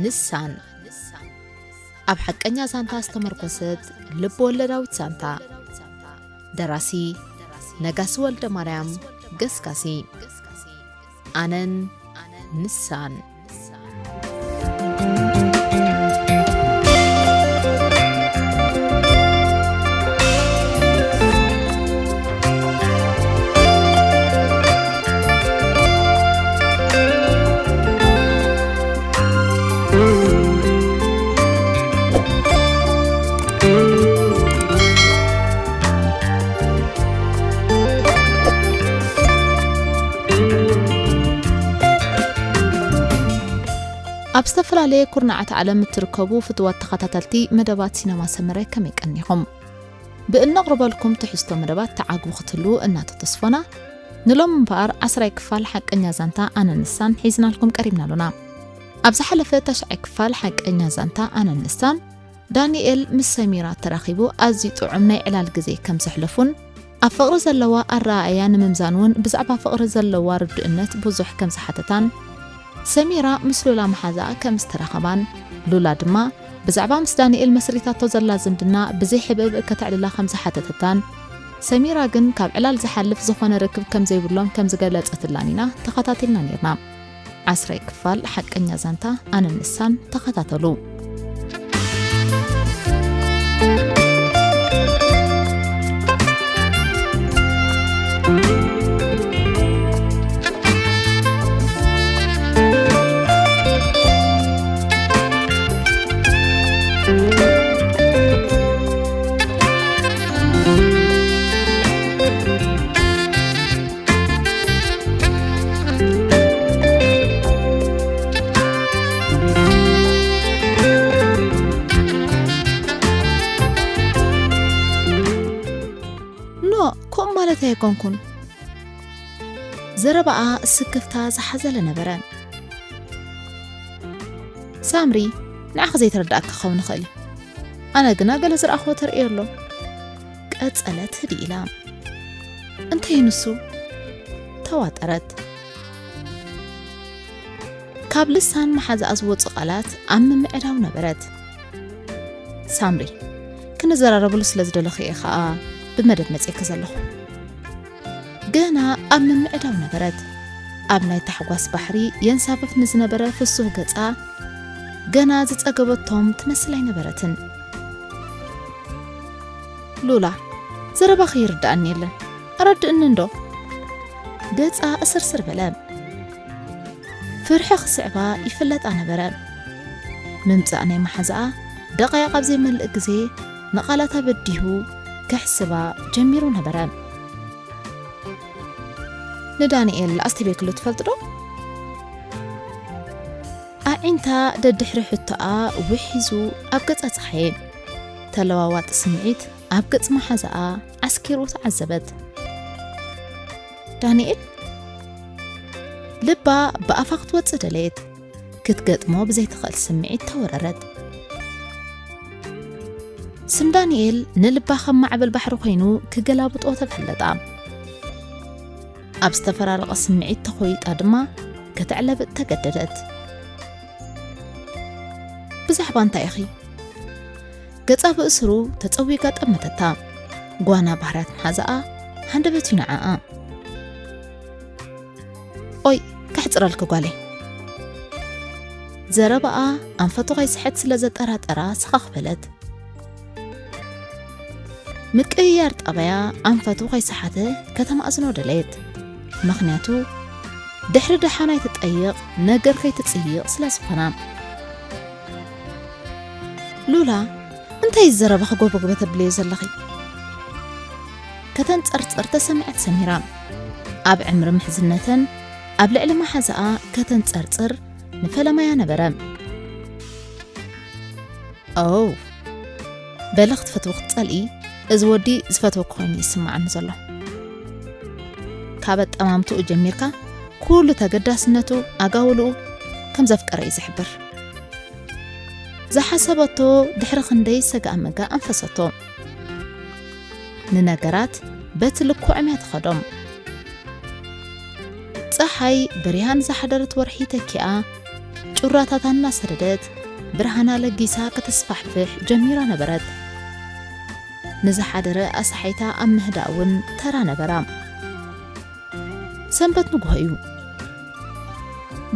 ንሳን ኣብ ሓቀኛ ዛንታ ዝተመርኮሰት ልብ ወለዳዊት ዛንታ። ደራሲ ነጋሲ ወልደ ማርያም ገስጋሲ። ኣነን ንሳን። ኣብ ዝተፈላለየ ኩርናዓት ዓለም እትርከቡ ፍቱዋት ተኸታተልቲ መደባት ሲነማ ሰመረ ከመይ ቀኒኹም? ብእነቕርበልኩም ትሕዝቶ መደባት ተዓግቡ ክትህልዉ እናተተስፎና፣ ንሎም እምበኣር ዓስራይ ክፋል ሓቀኛ ዛንታ ኣነ ንሳን ሒዝናልኩም ቀሪብና ኣሎና። ኣብ ዝሓለፈ ተሽዓይ ክፋል ሓቀኛ ዛንታ ኣነ ንሳን፣ ዳንኤል ምስ ሰሚራ ተራኺቡ ኣዝዩ ጥዑም ናይ ዕላል ግዜ ከም ዘሕለፉን፣ ኣብ ፍቕሪ ዘለዋ ኣረኣእያ ንምምዛን እውን ብዛዕባ ፍቕሪ ዘለዋ ርዱእነት ብዙሕ ከም ዝሓተታን፣ ሰሚራ ምስ ሉላ መሓዛኣ ከም ዝተራኸባን፣ ሉላ ድማ ብዛዕባ ምስ ዳንኤል መስሪታቶ ዘላ ዝምድና ብዘይ ሕብእብእ ከተዕልላ ከም ዝሓተተታን፣ ሰሚራ ግን ካብ ዕላል ዝሓልፍ ዝኾነ ርክብ ከም ዘይብሎም ከም ዝገለጸትላን ኢና ተኸታቲልና ነይርና። ዓስራይ ክፋል ሓቀኛ ዛንታ ኣነን ንሳን ተኸታተሉ። ኖ፣ ከምኡ ማለት ኣይኮንኩን። ዘረባኣ ስክፍታ ዝሓዘለ ነበረ። ሳምሪ፣ ንዓኺ ዘይተረዳእካ ክኸውን ይኽእል እዩ። ኣነ ግና ገለ ዝረኣኽዎ ተርእዮ ኣሎ። ቀጸለት ህድእ ኢላ። እንታይ እዩ ንሱ? ተዋጠረት። ካብ ልሳን መሓዛኣ ዝወጹ ቃላት ኣብ ምምዕዳው ነበረት። ሳምሪ፣ ክንዘራረበሉ ስለ ዝደለኹ እየ ኸኣ ብመደብ መጺኤኪ ዘለኹ። ገና ኣብ ምምዕዳው ነበረት። ኣብ ናይ ታሕጓስ ባሕሪ የንሳፍፍ ንዝነበረ ፍሱህ ገጻ ገና ዝጸገበቶም ትመስል ኣይነበረትን። ሉላ፣ ዘረባኺ ይርድኣኒ የለን። ኣረድእኒ እንዶ? ገጻ እስርስር በለ። ፍርሒ ክስዕባ ይፍለጣ ነበረ። ምምጻእ ናይ መሓዛኣ ደቓይቕ ኣብ ዘይመልእ ግዜ ንቓላታ በዲሁ ከሕስባ ጀሚሩ ነበረ። ንዳንኤል ኣስተብሂልክሉ ትፈልጢ ዶ? ኣዒንታ ደድሕሪ ሕቶኣ ውሒዙ ኣብ ገጻ ጸሓየ። ተለዋዋጢ ስምዒት ኣብ ገጽ መሓዛኣ ዓስኪሩ ተዓዘበት። ዳንኤል? ልባ ብኣፋ ክትወጽእ ደለየት። ክትገጥሞ ብዘይትኽእል ስምዒት ተወረረት። ስም ዳንኤል ንልባ ከም ማዕበል ባሕሪ ኮይኑ ክገላብጦ ተፈለጣ። ኣብ ዝተፈራረቐ ስምዒት ተኾይጣ ድማ ከተዕለብጥ ተገደደት። ብዛዕባ እንታይ ኢኺ? ገጻ ብእስሩ ተጸዊጋ ጠመተታ። ጓና ባህርያት መሓዛኣ ሃንደበት እዩ ንዓኣ። ኦይ፣ ከሕጽረልኪ ጓለይ። ዘረባኣ ኣንፈቱ ከይስሕት ስለ ዘጠራጠራ ሰኸኽ በለት። ምቅይያር ጠባያ ኣንፈቱ ከይሰሓተ ከተማእዝኖ ደለየት። ምኽንያቱ ድሕሪ ደሓን ኣይትጠይቕ ነገር ከይትጽይቕ ስለ ዝኾና። ሉላ፣ እንታይ እዩ ዘረባኺ ጎበጎበ ተብልዮ ዘለኺ? ከተንጸርጽር ተሰምዐት ሰሚራ። ኣብ ዕምሪ ምሕዝነተን ኣብ ልዕሊ መሓዛኣ ከተንጸርጽር ንፈለማያ ነበረ። ኦ፣ በሊ ክትፈትዊ ክትጸልኢ፣ እዚ ወዲ ዝፈትወኪ ኮይኑ ይስምዓኒ ዘሎ። ካብ ኣጠማምትኡ ጀሚርካ ኩሉ ተገዳስነቱ፣ ኣጋውልኡ ከም ዘፍቀረ እዩ ዝሕብር። ዝሓሰበቶ ድሕሪ ክንደይ ሰጋእ መጋእ ኣንፈሰቶ። ንነገራት በቲ ልክዖም እያ ትኸዶም። ጸሓይ በሪሃ ንዝሓደረት ወርሒ ተኪኣ፣ ጩራታታ እናሰደደት ብርሃና ለጊሳ ከተስፋሕፍሕ ጀሚራ ነበረት። ንዝሓደረ ኣሳሒታ ኣብ ምህዳእ እውን ተራ ነበራ። ሰንበት ንግሆ እዩ።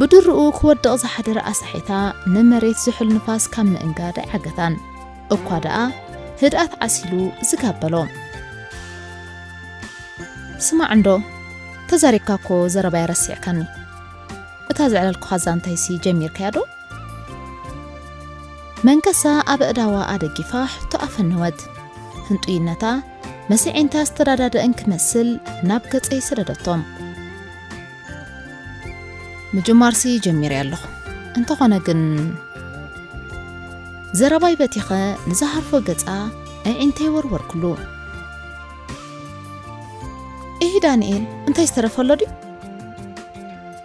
ብድርኡ ክወድቕ ዝሓደረ ኣሳሒታ ንመሬት ዝሑል ንፋስ ካብ ምእንጋድ ኣይዓገታን። እኳ ደኣ ህድኣት ዓሲሉ ዝጋበሎ። ስማዕ እንዶ፣ ተዛሪብካ እኮ ዘረባይ ረሲዕካኒ። እታ ዘዕለልኩኻ ዛንታይሲ ጀሚርካያ ዶ? መንከሳ ኣብ ኣእዳዋ ኣደጊፋ ሕቶ ኣፈነወት። ህንጡይነታ መሲዒንታ ዝተዳዳደ እንክመስል ናብ ገጸይ ሰደደቶ። ምጅማርሲ ጀሚረ ኣለኹ። እንተኾነ ግን፣ ዘረባይ በቲኸ ንዝሃርፎ ገጻ ኣዒንተይ ወርወርኩሉ። "እሂ ዳንኤል፣ እንታይ ዝተረፈ ኣሎ ድዩ?"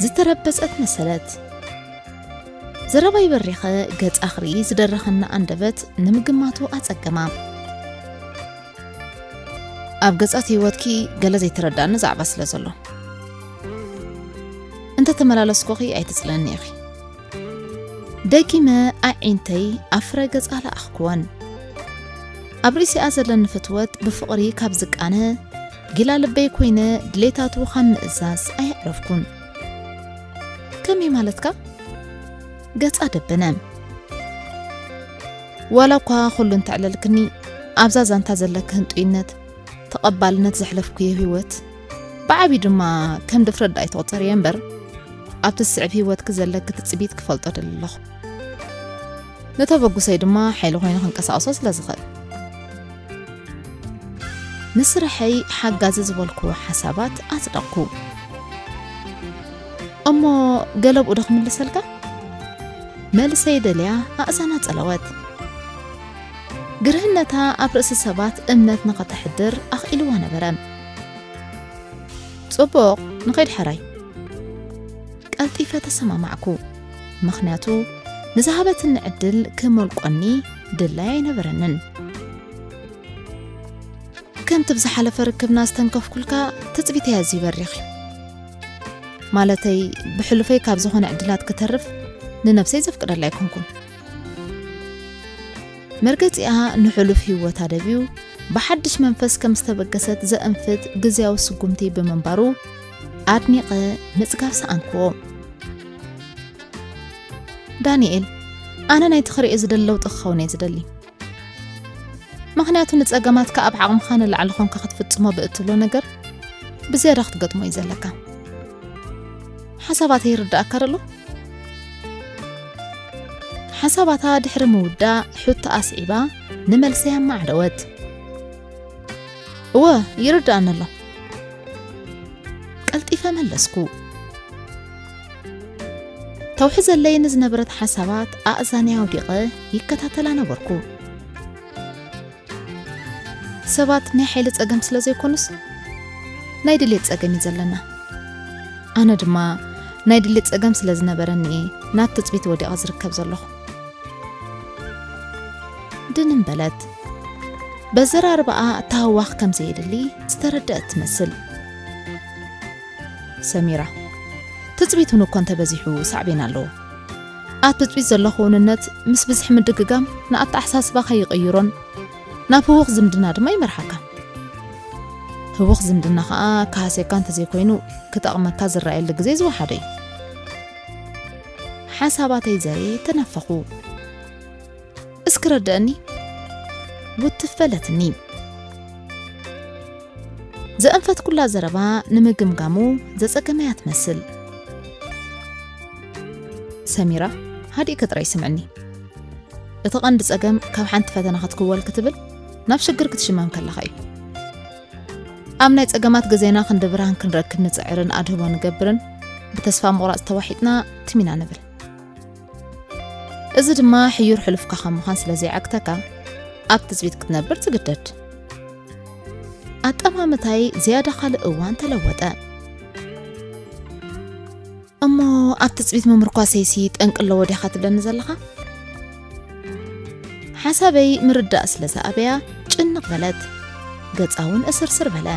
ዝተረበጸት መሰለት። ዘረባይ በሪኸ ገጻ ክርኢ ዝደረኸና ኣንደበት ንምግማቱ ኣጸገማ። ኣብ ገጻት ህይወትኪ ገለ ዘይተረዳእኒ ዛዕባ ስለ ዘሎ፣ እንተ ተመላለስኩኺ ኣይትጽለኒ ኢኺ። ደጊመ ኣዒንተይ ኣብ ፍረ ገጻ ለኣኽኩወን። ኣብ ርእሲኣ ዘለኒ ፍትወት ብፍቕሪ ካብ ዝቃነ፣ ጊላ ልበይ ኮይነ ድሌታቱ ካብ ምእዛዝ ኣየዕረፍኩን። "ከመይ ማለትካ?" ገጻ ደበነ። "ዋላ እኳ ኩሉ እንተዕለልክኒ፣ ኣብዛ ዛንታ ዘለኪ ህንጡይነት፣ ተቐባልነት፣ ዘሕለፍኩዮ ህይወት፣ ብዓብዩ ድማ ከም ድፍረት ደኣ ኣይትቑጸርዮ እምበር፣ ኣብቲ ዝስዕብ ህይወትኪ ዘለኪ ትጽቢት ክፈልጦ ደሊ ኣለኹ። ንተበግሶይ ድማ ሓይሊ ኮይኑ ክንቀሳቐሶ ስለ ዝኽእል፣ ንስርሐይ ሓጋዚ ዝበልኩዎ ሓሳባት ኣጽደቕኩ። እሞ ገለብኡ ዶ ክምልሰልካ?" መልሰይ ደልያ ኣእዛና ጸለወት። ግርህነታ ኣብ ርእሲ ሰባት እምነት ንኸተሕድር ኣኽኢልዋ ነበረ። "ጽቡቕ፣ ንኸይድ ሕራይ?" ቀልጢፈ ተሰማማዕኩ። ምኽንያቱ ንዝሃበትኒ ዕድል ክመልቆኒ ድላይ ኣይነበረንን። "ከምቲ ብዝሓለፈ ርክብና ዝተንከፍኩልካ፣ ትጽቢተይ ኣዝዩ በሪኽ እዩ። ማለተይ፣ ብሕሉፈይ ካብ ዝኾነ ዕድላት ክተርፍ ንነብሰይ ዘፍቅደላ ኣይኮንኩን።" መርገጺኣ ንሕሉፍ ህይወታ ደብዩ፣ ብሓድሽ መንፈስ ከም ዝተበገሰት ዘእንፍት ግዝያዊ ስጉምቲ ብምንባሩ፣ ኣድኒቐ ምጽጋብ ሰኣንክዎ። "ዳንኤል፣ ኣነ ናይቲ ክርእዮ ዝደሊ ለውጢ ክኸውን እየ ዝደሊ። ምኽንያቱ ንጸገማትካ ኣብ ዓቕምኻ ንላዕሊ ኾንካ ክትፍጽሞ ብእትብሎ ነገር ብዝያዳ ክትገጥሞ እዩ ዘለካ። ሓሳባተይ ይርድኣካ ደሎ?" ሓሳባታ ድሕሪ ምውዳእ፣ ሕቶ ኣስዒባ ንመልሰይ ኣማዕደወት። "እወ፣ ይርድኣኒ ኣሎ።" ቀልጢፈ መለስኩ። ተውሕዘለይ ንዝነበረት ሓሳባት ኣእዛነይ ኣውዲቐ ይከታተላ ነበርኩ። ሰባት ናይ ሓይሊ ጸገም ስለ ዘይኮኑስ፣ ናይ ድሌት ጸገም እዩ ዘለና። ኣነ ድማ ናይ ድሌት ጸገም ስለ ዝነበረኒ እየ ናብ ትጽቢት ወዲቐ ዝርከብ ዘለኹ። ድንን በለት። በዘራርባኣ ታህዋኽ ከም ዘየድሊ ዝተረደአት ትመስል። ሰሚራ፣ ትጽቢት እውን እኮ እንተበዚሑ ሳዕቤን ኣለዎ። ኣብ ትጽቢት ዘሎ ክውንነት ምስ ብዝሒ ምድግጋም ንኣተሓሳስባኻ ይቕይሮን ናብ ህዉኽ ዝምድና ድማ ይመርሓካ። ህዉኽ ዝምድና ኸኣ ክሃስየካ እንተዘይኮይኑ ክጠቕመካ ዝረኣየሉ ግዜ ዝወሓደ እዩ። ሓሳባተይ ዘርየ ተነፈኹ። እስኪ ረድአኒ። ውትፍ በለትኒ። ዘእንፈትኩላ ዘረባ ንምግምጋሙ ዘጸገመያ ትመስል። ሰሚራ፣ ሃዲእኪ ጥራይ ስምዕኒ። እቲ ቀንዲ ጸገም ካብ ሓንቲ ፈተና ክትክወል ክትብል ናብ ሽግር ክትሽመም ከለኻ እዩ። ኣብ ናይ ጸገማት ግዜና ክንዲ ብርሃን ክንረክብ ንጽዕርን ኣድህቦ ንገብርን ብተስፋ ምቑራጽ ተዋሒጥና ትም ኢና ንብል። እዚ ድማ ሕዩር ሕሉፍካ ካብ ምዃን ስለ ዘይዓግተካ ኣብ ትጽቢት ክትነብር ትግደድ። ኣጠማምታይ ዝያዳ ካልእ እዋን ተለወጠ። እሞ ኣብ ትጽቢት ምምርኳሰይሲ ጠንቂ ኣለዎ ዲኻ ትብለኒ ዘለኻ? ሓሳበይ ምርዳእ ስለ ዝኣበያ ጭንቕ በለት። ገጻ እውን እስርስር በለ።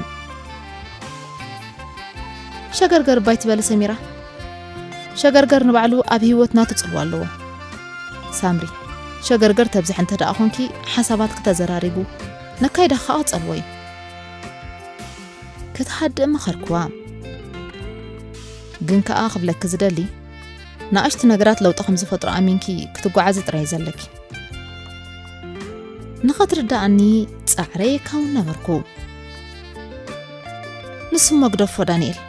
ሸገርገር እባ ኣይትበሊ ሰሚራ። ሸገርገር ንባዕሉ ኣብ ህይወት ናቱ ጽልዋ ኣለዎ። ሳምሪ፣ ሸገርገር ተብዝሕ እንተ ደኣ ኾንኪ፣ ሓሳባትኪ ተዘራሪጉ ነካይዳኻ ክጸልዎ እዩ። ክትሃድእ መኸርክዋ። ግን ከኣ ክብለኪ ዝደሊ፣ ንኣሽቱ ነገራት ለውጢ ከም ዝፈጥሩ ኣሚንኪ ክትጓዓዚ ጥራይ ዘለኪ። ንኸትርድኣኒ ጻዕረ የካውን ነበርኩ። ንሱ እሞ ግደፎ ዳንኤል።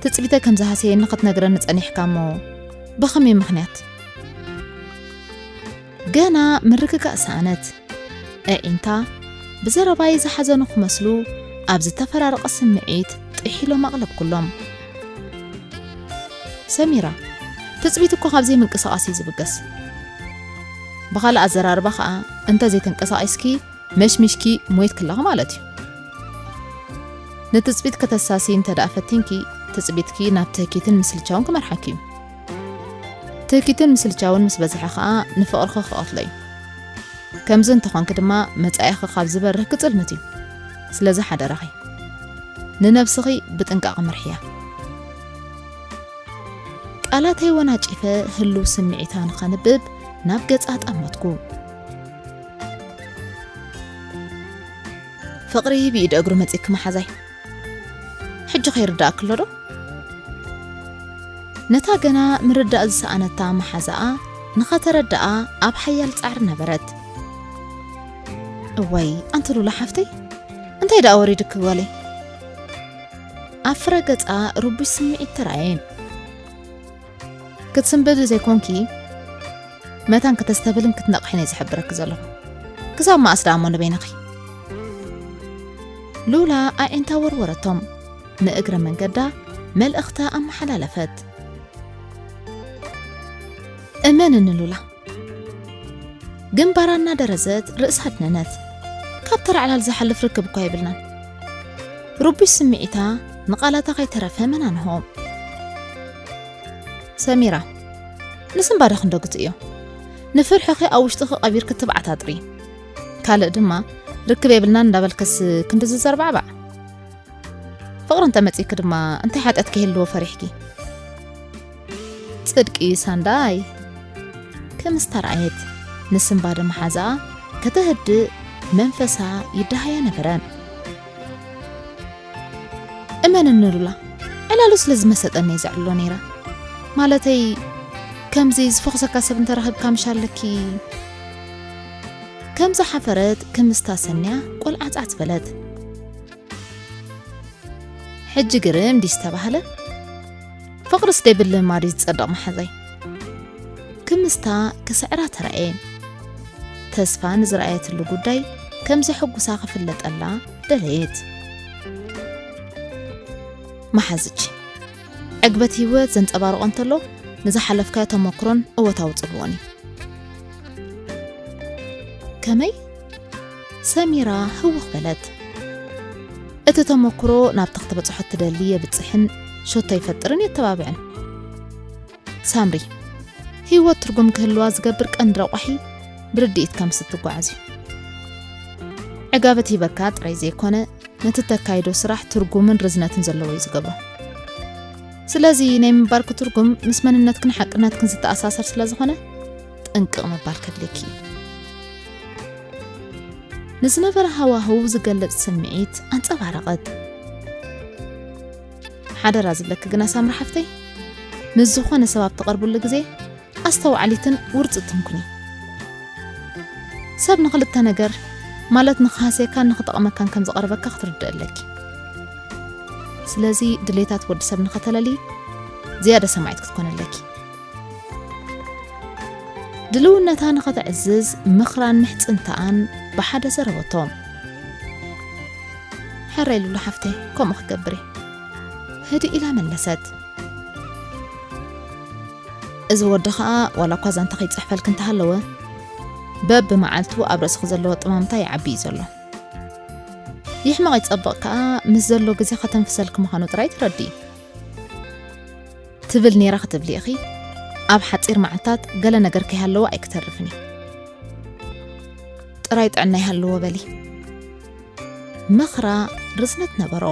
ትጽቢተ ከም ዝሃሰየኒ ክትነግረኒ ጸኒሕካ እሞ ብኸመይ ምኽንያት? ገና ምርግጋእ ሰኣነት። ኣዒንታ ብዘረባይ ዝሓዘኑ ክመስሉ ኣብ ዝተፈራረቐ ስምዒት ጥሒሎም ኣቕለብኩሎም። ሰሚራ፣ ትጽቢት እኮ ካብ ዘይምንቅስቓስ እዩ ዝብገስ። ብኻልእ ኣዘራርባ ኸኣ፣ እንተ ዘይተንቀሳቒስኪ መሽሚሽኪ ሞይትኪ ኣለኺ ማለት እዩ። ንትጽቢት ከተሳሲ እንተ ደኣ ፈቲንኪ፣ ትጽቢትኪ ናብ ትህኪትን ምስልቻውን ክመርሓኪ እዩ። ትህኪትን ምስልቻውን ምስ በዝሐ ኸኣ ንፍቕርኺ ክቐትሎ እዩ። ከምዚ እንተኾንኪ ድማ መጻኢኺ ካብ ዝበርህ ክጽልምት እዩ። ስለዚ ሓደራኺ ንነብስኺ ብጥንቃቐ ምርሕያ። ቃላተይ ወናጪፈ ህሉው ስምዒታ ንኸንብብ ናብ ገጻ ጠመትኩ። ፍቕሪ ብኢድ እግሩ መጺኪ መሓዛይ። ሕጂ ከይርድኣኪ ኣሎ ዶ? ነታ ገና ምርዳእ ዝሰኣነታ መሓዛኣ ንኸተረድኣ ኣብ ሓያል ጻዕሪ ነበረት። እዋይ፣ ኣንቲ ሉላ ሓፍተይ፣ እንታይ ደኣ ወሪድኪ ጓለይ? ኣብ ፍረ ገጻ ርቡሽ ስምዒት ተራእየ። ክትስንብዲ ዘይኮንኪ፣ መታን ከተስተብህልን ክትነቕሕን እየ ዝሕብረኪ ዘለኹ። ክሳብ መኣስ ደኣ እሞ ንበይንኺ? ሉላ ኣዒንታ ወርወረቶም። ንእግረ መንገዳ መልእኽታ ኣመሓላለፈት። እመንኒ ሉላ። ግንባራ እናደረዘት ርእሳ ኣድነነት። ካብ ተራ ዕላል ዝሓልፍ ርክብ እኳ የብልናን። ርቡሽ ስምዒታ ንቓላታ ከይተረፈ መናንሆ። ሰሚራ፣ ንስንባደ ክንደግቱ እዮ። ንፍርሕኺ ኣብ ውሽጥኺ ቀቢርኪ ትብዓት ኣጥሪ። ካልእ ድማ፣ ርክብ የብልናን እንዳበልክስ ክንዲ ዝዘርባዕባዕ። ፍቕሪ እንተመጺእኪ ድማ እንታይ ሓጢኣት ከይህልዎ ፈሪሕኪ? ጽድቂ ሳንዳይ ከም ዝተራእየት ንስንባደ መሓዛኣ ከተህድእ መንፈሳ ይደሃያ ነበረ። እመንኒ ሉላ፣ ዕላሉ ስለ ዝመሰጠኒ እየ ዘዕልሎ ነይረ። ማለተይ፣ ከምዚ ዝፈኹሰካ ሰብ እንተረኺብካ ምሽ ኣለኪ። ከም ዝሓፈረት ክምስታ ሰንያ ቆልዓጻዕ ዝበለት። ሕጂ ግርም ድዩ ዝተባህለ? ፍቕርስ ደይብሉ እማ ድዩ ዝጸድቕ መሓዛይ? ክምስታ ክስዕራ ተራእየ። ተስፋ ንዝረኣየትሉ ጉዳይ ከም ዘሐጉሳ ክፍለጠላ ደለየት። መሓዝች፣ ዕግበት ህይወት ዘንጸባርቖ እንተሎ፣ ንዝሓለፍካዮ ተመክሮን እወታዊ ጽልዎን እዩ። ከመይ? ሰሚራ ህውኽ በለት። እቲ ተመክሮ ናብቲ ክትበጽሖ እትደሊ የብጽሕን፣ ሸቶ ይፈጥርን የተባብዕን። ሳምሪ፣ ህይወት ትርጉም ክህልዋ ዝገብር ቀንዲ ረቋሒ ብርድኢት ከምስ ትጓዓዝ እዩ። ዕጋበት ሂበካ ጥራይ ዘይኮነ፣ ነቲ ተካይዶ ስራሕ ትርጉምን ርዝነትን ዘለዎ እዩ ዝገብሮ። ስለዚ ናይ ምንባርኪ ትርጉም ምስ መንነትክን ሓቅነትክን ዝተኣሳሰር ስለ ዝኾነ፣ ጥንቅቕ ምባል ከድልየኪ እዩ። ንዝነበረ ሃዋህው ዝገልጽ ስምዒት ኣንጸባረቐት። ሓደራ ዝብለኪ ግና ሳምሪ ሓፍተይ፣ ምስ ዝኾነ ሰብ ኣብ ትቐርብሉ ግዜ ኣስተውዓሊትን ውርጽትን ኩኒ። ሰብ ንኽልተ ነገር፣ ማለት ንኽሃስየካን ንኽጠቕመካን ከም ዝቐርበካ ክትርድእ ኣለኪ። ስለዚ ድሌታት ወዲ ሰብ ንኸተለሊ ዝያዳ ሰማዒት ክትኮኒ ኣለኪ። ድልውነታ ንኸተዕዝዝ ምኽራን ምሕጽንታኣን ብሓደ ዘረበቶ። ሕራይ ሉላ ሓፍተይ፣ ከምኡ ክገብር እየ፣ ህድእ ኢላ መለሰት። እዚ ወዲ ኸኣ ዋላ እኳ ዛንታ ከይጽሕፈልኪ እንተሃለወ፣ በብመዓልቱ ኣብ ርእስኺ ዘለዎ ጠማምታ ይዓቢ እዩ ዘሎ። ይሕመቕ ይጸብቕ ከኣ ምስ ዘሎ ግዜ ከተንፍሰልኪ ምዃኑ ጥራይ ተረድኢ። ትብል ነይራ ክትብሊ ኢኺ፣ ኣብ ሓጺር መዓልታት ገለ ነገር ከይሃለወ ኣይክተርፍን እዩ። ጥራይ ጥዕና ይሃልዎ በሊ። ምኽራ ርዝነት ነበሮ።